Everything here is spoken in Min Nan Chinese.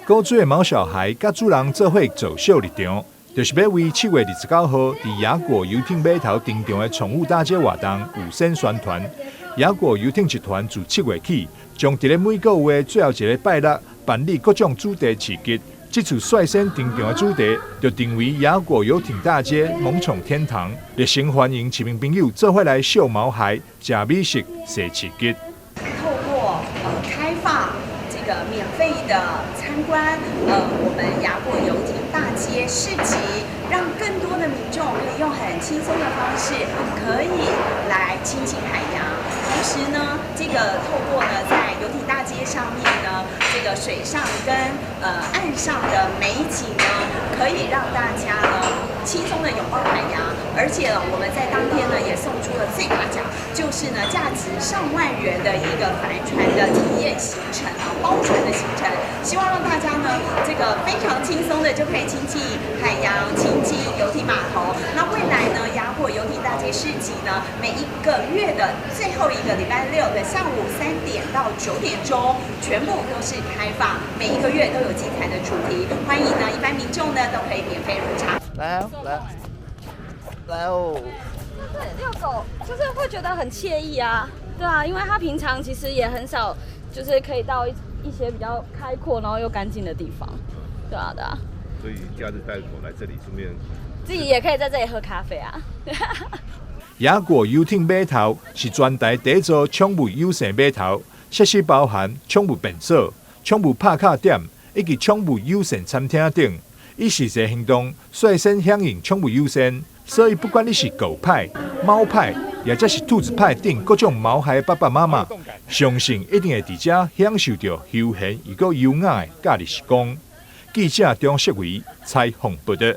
古厝的毛小孩佮主人做伙做秀入場，就是欲為7月29號佇雅果遊艇碼頭登場的寵物大街活動預先宣傳。雅果遊艇集團自7月起，將佇咧每個月最後一个拜六辦理各種主題市集。這次率先登場的主題就定為雅果遊艇大街萌寵天堂，熱誠歡迎市民朋友做伙來秀毛孩、食美食、踅市集。透過開放這個免費的參觀，我們雅果遊艇大街市集，讓更多的民眾可以用很輕鬆的方式，可以來親近海洋。同時呢，這個透過呢，在遊艇大街上面呢，這個水上跟岸上的美景呢，可以讓大家呢輕鬆的擁抱海洋。而且我們在當天呢，也送出了最大獎，就是呢價值上萬元的一個帆船的體驗行程啊，包船的行程。希望讓大家呢，這個非常輕鬆的就可以親近海洋，親近遊艇碼頭。那未來呢，雅果遊艇大街市集呢，每一個月的最後一個禮拜六的下午3點到9點鐘，全部都是開放，每一個月都有精彩的主題，歡迎呢一般民眾呢都可以免費入場。來來來哦！對，遛狗就是會覺得很愜意啊，對啊，因為他平常其實也很少，就是可以到一些比較開闊然後又乾淨的地方，對啊，對啊。所以假日帶狗來這裡，順便自己也可以在這裡喝咖啡啊。雅果遊艇碼頭是全台第一座寵物友善碼頭，設施包含寵物便所、寵物拍卡點以及寵物友善餐廳等，以實際行動率先響應寵物友善。所以不管你是狗派、貓派，抑或是兔子派等各種毛孩爸爸媽媽，相信一定會佇遮享受著休閒又閣優雅的假日時光。記者張世維採訪報導。